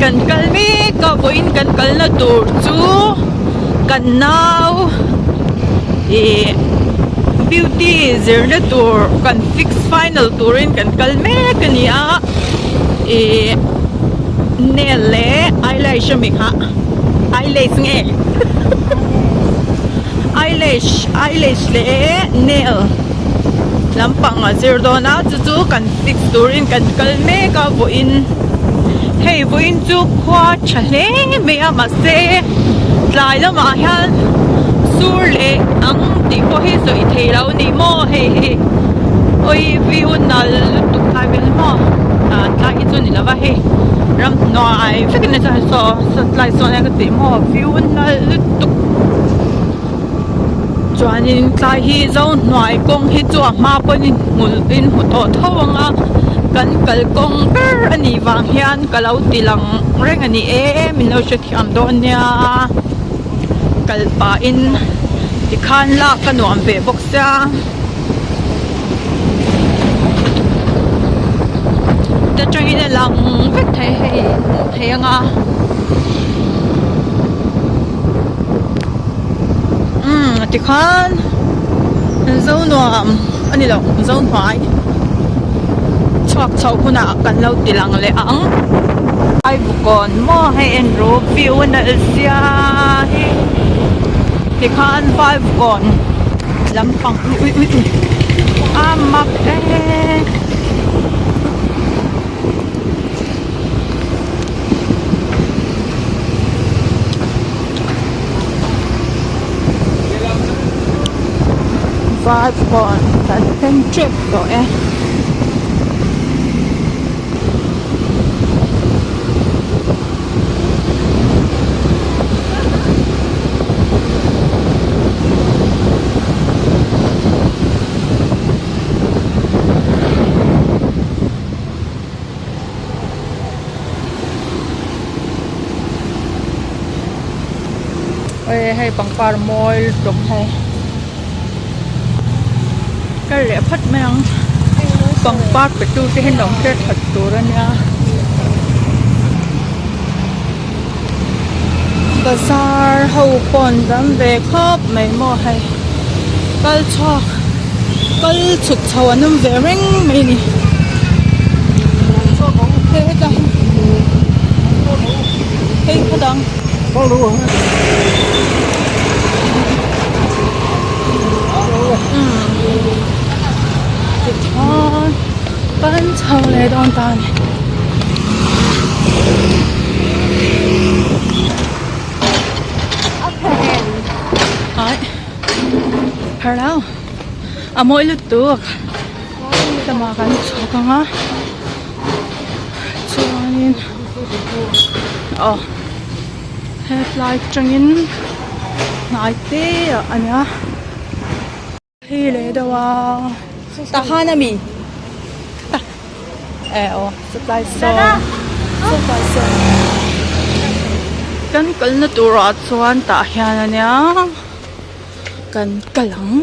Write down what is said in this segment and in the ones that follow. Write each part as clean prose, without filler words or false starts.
kan kal mek a vawiin kan kalna tur chu kan nau ih beauty zirna tur kan fix final turin kan kal mek a ni a ih nail leh eyelash a mi kha eyelash nge eyelash eyelash leh nail lampang a zir dawn a chu chu kan fix turin kan kal mek a vawiin hei vawiin chu khua tha hle mai a mahse tlai lamah hian sur leh ang tih pawh hi sawi thei lo a ni maw hei hi awi view nal lutuk tlai vel maw ah tlai hi chu ni lova hei ramhnuai vek in a chuan saw saw tlai sawn a ka tih maw view nal lutuk. Chuanin tlai hi Zohnuai kawng hi chu a hma pawhin in in hmu tawh tho ang a, kan kalkawng ber a nih vang hian ka lo ti lang reng a ni e, min lo hrethiam dawn nia. Kal pahin tikhan lak a nuam ve bawk sia. Ta tangin a lang vek thei hei hmuh theih ang a. Umm tikhan zo nuam a ni lo zo hnuai chhuak chho hunah kan lo ti lang leh ang. Aibukawn maw hei en ru view a nalh zia hi tikhan Vaivukawn lampang ui ui ui ui a mak e. Vai pawh kan thleng tep tawh e. Hei pangpar mawi lutuk hei kal leh phawt mai ang pangpar pe tu te hian lo hriat that tur a nia bazar ho pawh an dam ve khawp mai maw hei kal chhuak. Kal chhuk chho an awm ve reng mai a ni. Hei heta hi hei khaw dang. Tichuan kan chho leh dawn ta a ni. Hello a mawi lutuk lamah kan chhuk ang a chuanin aw hetlai atangin hnai te ah a nia hei leh deuh a tah khan ami eh aw satlai sawn satlai sawn kan kalna turah chuan tah hian a nia. Kan kal ang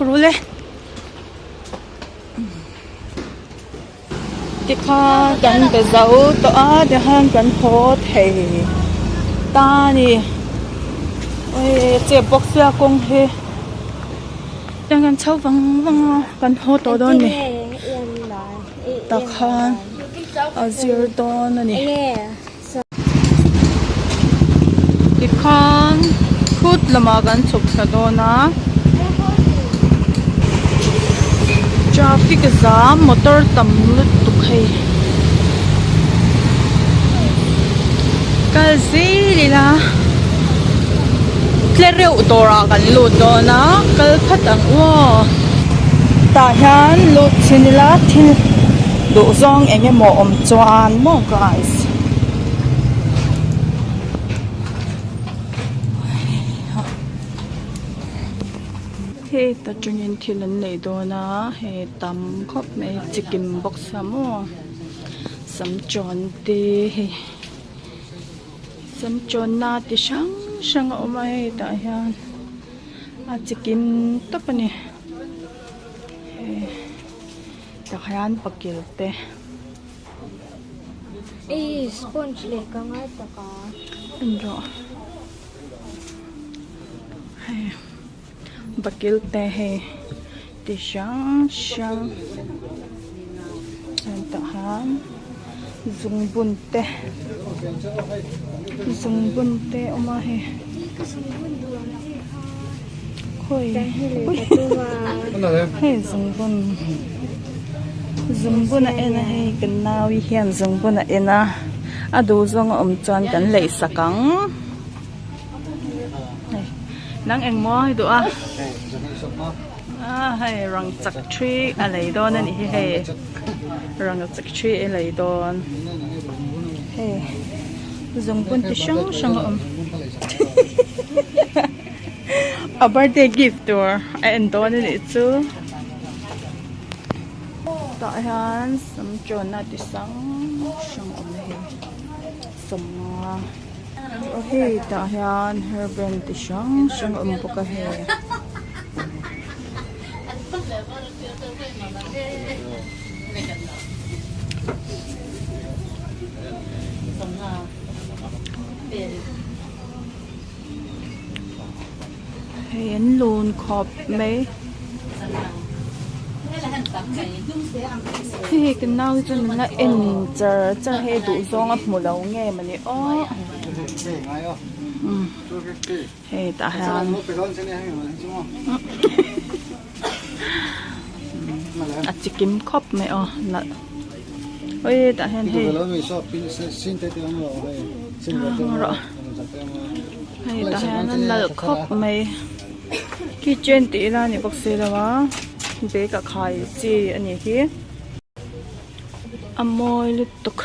rul e. Tikhan kan be zo tawh a tikhan kan haw thei ta a ni. Ui chep bawk sia kawng hi tiang kan chho vang vang a kan haw tawh dawn a ni. Takhan a zir dawn a ni. Tikhan phut lamah kan chhuk thla dawn a traffic zam motor tam lutuk hei kal zel ila tle reuh dawrah kan lut dawn a kal phat ang u aw tah hian lut chhin ila thil duh zawng eng emaw awm chuan maw guys. Hei ta tangin thil an nei dawn a hei tam khawp mai chikim bawk sia maw sam chawn te hei sam chawn na ti hrang hrang a awm a hei tah hian a chikim tawp a ni hei tah hian pakil te. Ei sponge leh ka ngai tak a. En rawh. Hei bakil te hei ti hrang hrang chuan tah hian zungbun te zungbun te a awm a hei. Khawi hei zungbun zungbun a en a hei kan nau-i hian zungbun a en a a duh zawng a awm chuan kan leih sak ang hei nang engmaw i duh a ah hei rangchak thi a lei dawn a nih hi hei rangchak thi a lei dawn hei zungbun ti hrang hrang a awm. A birthday gift tur a en dawn a nih chu tah hian sam tawnna ti hrang hrang a awm a hei sawmnga aw hei tah hian hairband ti hrang hrang a awm bawk a hei. Hei an lun khawp mai hei kan nau hi chuan min la en char char hei duh zawng a hmu lo nge mawni aw hei tah hian a chikim khawp mai aw nalh awi tah hian hei rawh hei tah hian a nalh khawp mai keychain tih ila a ni bawk si lo a bag ah khai chi a nih hi a mawi lutuk.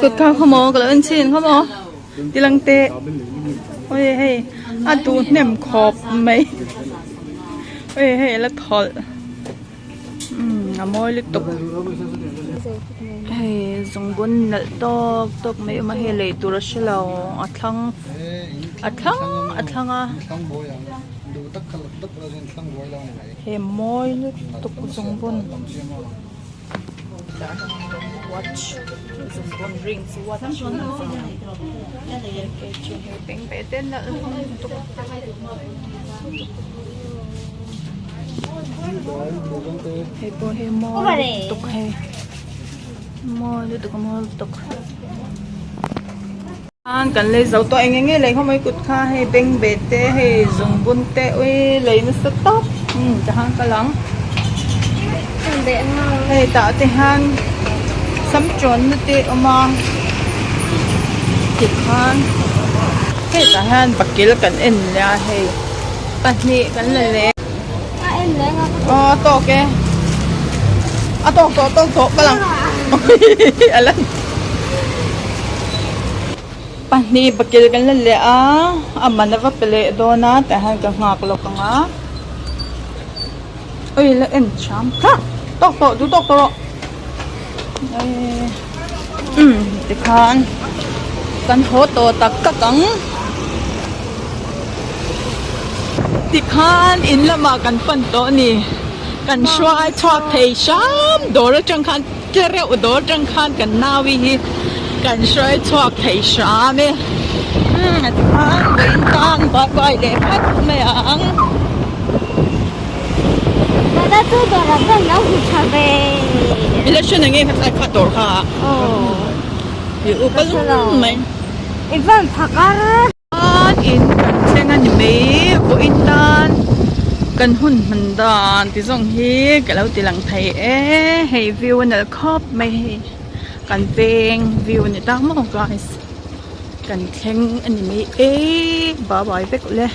Kut kha khawmaw ka lo en chhin khawmaw ti lang teh oi hei a duh hnem khawp mai oi hei a la thawlh umm a mawi lutuk hei zungbun nalh tawk tawk mai a awm a hei lei tur a hre lo a thlang a thlang a thlang a he mawi lutuk zungbun watch zungbun ring chu watch te nalh lutuk. Hei pawh hi mawi lutuk hei mawi lutuk a mawi lutuk an kan lei zo tawh eng eng nge lei khaw mai kut kha hei bengbeh te hei zungbun te ui lei nasa tawp umm tihian kal ang hei tah te hian sam tawnna te a awm a tikhan hei tah hian bakil kan en leh a hei pahnih kan la leh aw a tawk e a tawk tawh tawk tawh kal ang a la pahnih bakil kan la leh a a man a va pe leh dawn a tah hian ka nghak lawk ang a ui la en thiam thlap tawk tawh duh tawk tawh rawh umm tikhan kan haw tawh tak tak ang tikhan in lamah kan pan tawh a ni kan hruai chhuak thei hram dawr atang khan tle reuh dawr atang khan kan nau-i hi kan hruai chhuak thei hram e umm tikhan vawiin tan bye bye leh phat mai ang. Dada chu dawr ah chuan lo hmu tha ve. I la hre na nge khatlai kha dawr kha. I upa lung mai. I van phak ar. Chuan in kan thleng a ni mai vawiin tan kan hun hman dan ti zawng hi ka lo ti lang thei e hei view a nalh khawp mai hei kan veng view a ni tak maw guys kan thleng a ni mai e bye bye vek ule.